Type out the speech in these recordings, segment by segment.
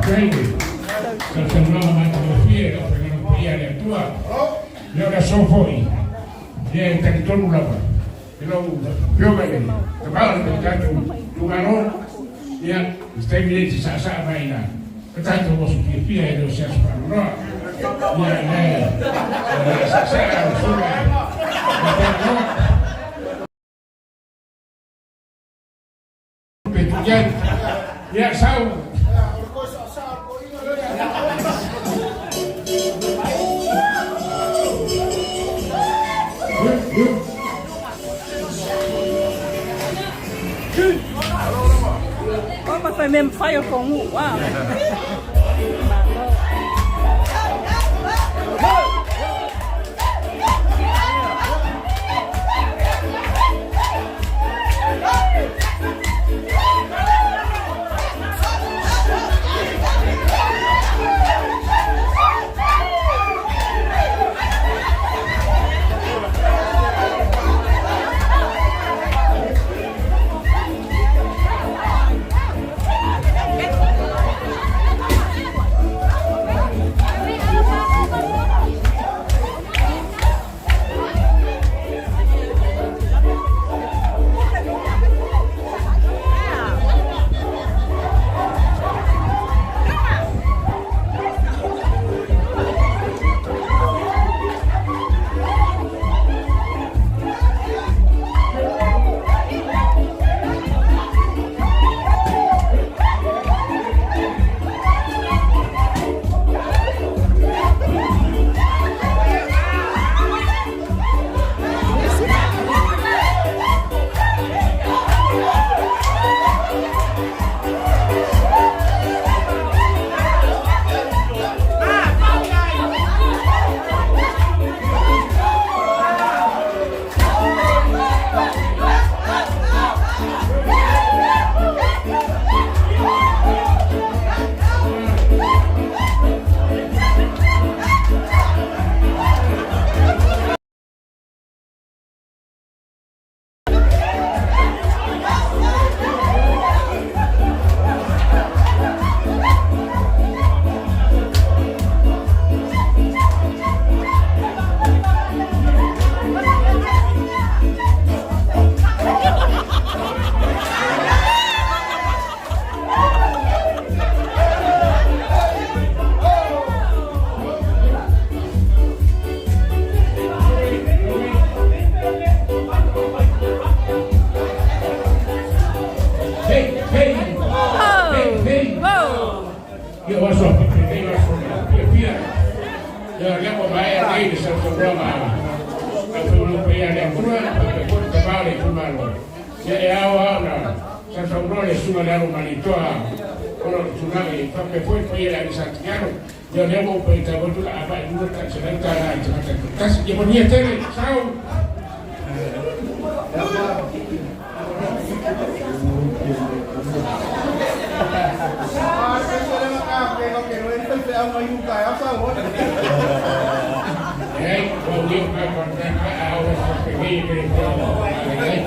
Faafetai i le sausaunoaga matagofie i le aufaigaluega paia a le Atua. Ia o le aso foi, ia e talitonu lava i lau Afioga i le Tama o le tatou itumalo, ia, i se taimi nei e te saasaa mai ina o tatou aso fiafia e le o se aso faanoanoa. Ia, lea o le a saasaa lau Susuga i le Tagaloa. Pe tu iai. Ia, sau. Ua ma fai mea mafai o kou nuu a. Malo. Hey, hey, hey, hey. Ia o aso a nei aso fiafia. Ia lea ua maea nei le sausaunoaga a aufaigaluega paia a le Atua faapea foi le Tama o le itumalo. Ia e ao lava ona sausaunoa le Susuga i le Alo Malietoa ona o le tulaga i faapea foi le paia i le aiga Sa Tigano. Ia o lea ua ou faitau atu o le a avai $200 i tagata e toatasi. Ia manuia tele. Sau! Leai, ua ui o ka kontraka a o faapenei e le ai.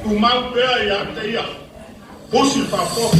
Tumau pea ia te ia, pusi faafofoga.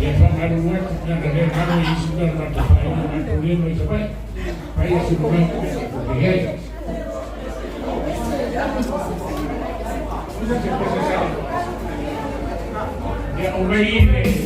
Ia faamalulu atu, leaga o lea e galo i isi mea o le matou faaiuga matou le mai Savaii. Fai a sulu mai, e ai. Ia o mei le